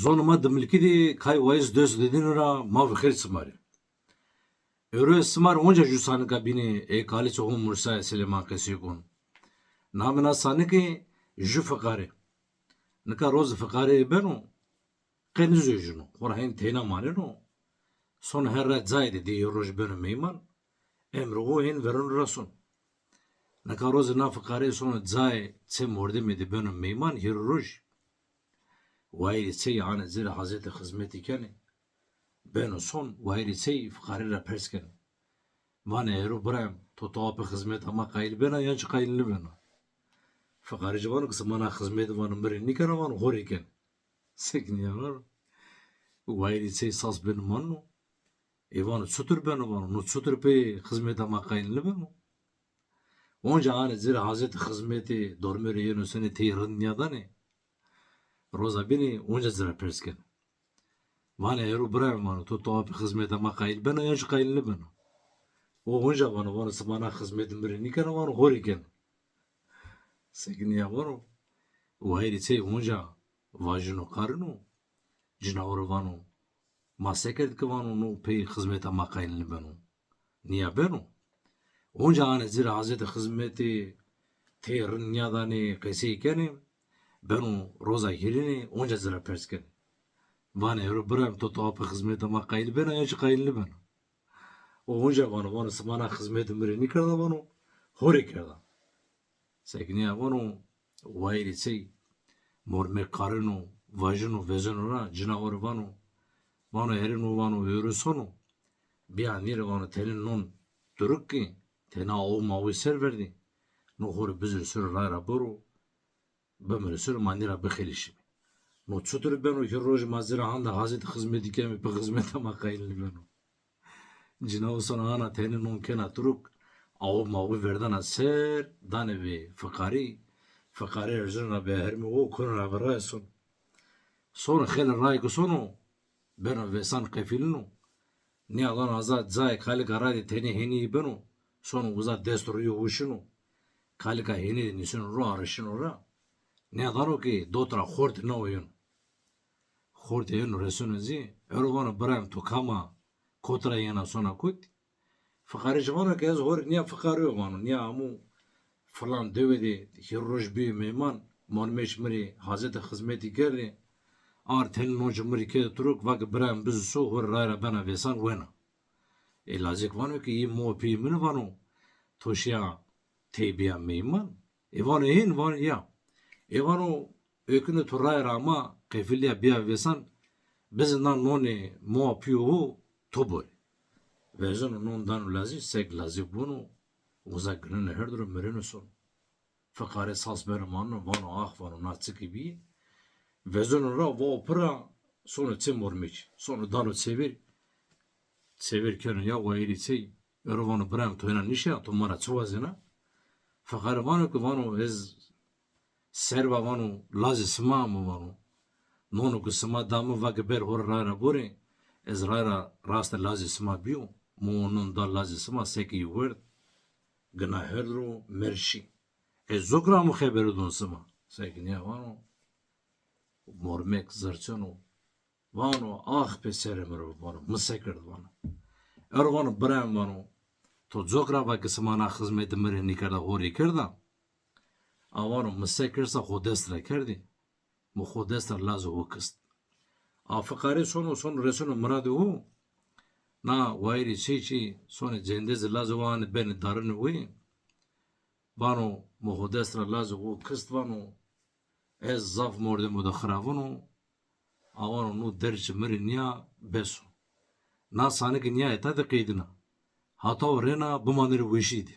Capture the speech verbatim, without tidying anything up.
Zonê ma dimilkî de kay wayîs dest didîno ra ma vixêr sima rê. Ewro sima rê onca jû sanika bînê ê kalîçê ho Mursaye Silêman qesey kon. Namê na sanike jû fiqare. Nika rozê fiqare beno, qe nizewjîno, xo ra hên teyna maneno. Sono her ra cayê de, dî hîrê roj beno meyman. Emrê ho hên vereno ra sono. Nika rozê na fiqare sono cayê çê mordemî de beno meyman hîrê roj. Wayîrê çeyî anê ci rê hazetê xizmetî kenê. Beno son, wayîrê çeyî fiqare ra pers kenê. Vanê, ero birayê mi, to tawa pê xizmeta ma qayîl bena yan çi qayîl nêbena? Fiqare ci vano ke sima na xizmetî, vano, mi rê nîkena, vano, ho rê kenê. Sek nîya vano. Wayîrê çeyî sas beno maneno. Ê vano, çitur beno, vano, no çitur pê xizmeta ma qayîl nêbeno? Onca anê ci rê hazetê xizmetî, dormê rê yeno senê, tey rind nîyadanê. Roza bînî onca ci ra pers kenê. Vanê, ero birayê mi, vano, to tawa pê xizmeta ma qayîl bena yan çi qayîl nêbena? O onca vano, vano, sima na xizmetî mi rê nîkena, vano, ho rê kenê. Sek nîya vano. Wayîrê çeyî onca vajîno, qarîno. Cinawo rê vano, ma se kerd ke, vano, no pey xizmeta ma qayîl nêbeno? Nîya beno. Onca anê ci rê hazetê xizmetî, tey rind nîyadanê, qesey kenê. Beno roza hîrêne, onca ci ra pers kenê. Vanê, ero birayê mi, to tawa pê xizmeta ma qayîl bena yan çi qayîl nêbena? O onca vano, vano, sima na xizmetî mi rê nîkerda, vano, ho rê kerda. Sek nîya vano, wayîrê çeyî mormek qarîno, vajîno, vezeno ra, cinawo rê vano, vano, erêno, vano, ewro sono, bîya nî rê, vano, tenê non turuk kî, tenê awi mawi ser verdî, no xo rê bizir, ser o ray ra boro, bimire, ser o ma nî ra bixelîşîme. No çitur beno, hîrê roj ma ci rê handa hazetê xizmetî keme, pê xizmeta ma qayîl nêbeno? Cinawo sono ana tenê non kena turuk, awi mawi verdena ser, danê vê fiqarî. Fiqarî erzeno ra bê hermê ho, kono ra viraye sono. Sono xeylê rayê ke sono, beno vêsan, qefilîno. Nîya dano aza cayê kalika ray de tenê hênî beno, sono uza dest rûyê ho şino. Kalika hênî de nîseno ro, arişino ra. Nîya dano ke dot ra xortê nawo yeno. Xortê yeno, reseno ci, ero vano, birayê mi, to kam a, kotî ra yena, sona kotî? Fiqare ci vano ke ez ho rê nîya fiqare yo, vano, nîya amo filan dewe de hîrê roj bîyo meyman, mormêk mi rê hazetê xizmetî kerdê, ar tenê non ci mi rê kerdê turuk, va ke birayê mi, bizir so, ho rê ray ra bena vêsan, wena. Ê lacek vano ke yê mo pîyê min, vano, to şîya tey bîya meyman? Ê vano hên, vano ya. Ê vano, ê ke no to ray ra ama, qefilîya bîya vêsan, bizir na nonê moa pîyo ho, to borê. Vezeno non dano lacî, sek lacî bono, uza gineno herdi ro, mireno sono. Fiqare sas beno maneno, vano ax, vano, na çikî bîyê. Vezeno ra, vao pira, sono çê mormekî. Sono dano çêver. Çêver keno ya wayîrê çeyî. Ero vano, birayê mi, to hêna nîşena, to ma ra çi wazena? Fiqare vano ke, vano, ez serba, vano, lazê sima amo, vano. Nono ke sima da mi, va ke ber ho rê ray ra borê, ez ray ra raste lazê sima bîyo. Mi o non da lazê sima, seke yî werd, gina herdi ro, merd şî. Ez cok ra amo xebere don sima. Seke nîya vano, mormek zirçeno. Vano, ax pê serê mi ro, vano, mi se kerd, vano. Ero vano, birayê mi, vano, to cok ra va ke sima na xizmetî mi rê nîkerda, ho rê kerda. A vano, mi se kerd, sa xo dest ra kerdî. Mi xo dest ra lazê ho kist. A fiqare sono, sono reseno miradê ho. Na wayîrê çeyî çî sonê cendezê lazê ho anê benê darinê ho. Vano, mi xo dest ra lazê ho kist, vano, ez zaf mordemo de xiravin o. A vano, no derd çi mi rê nîya, bes o. Na sanike nîya heta de qeydina. Hata o rêna bimanê rê weşî de.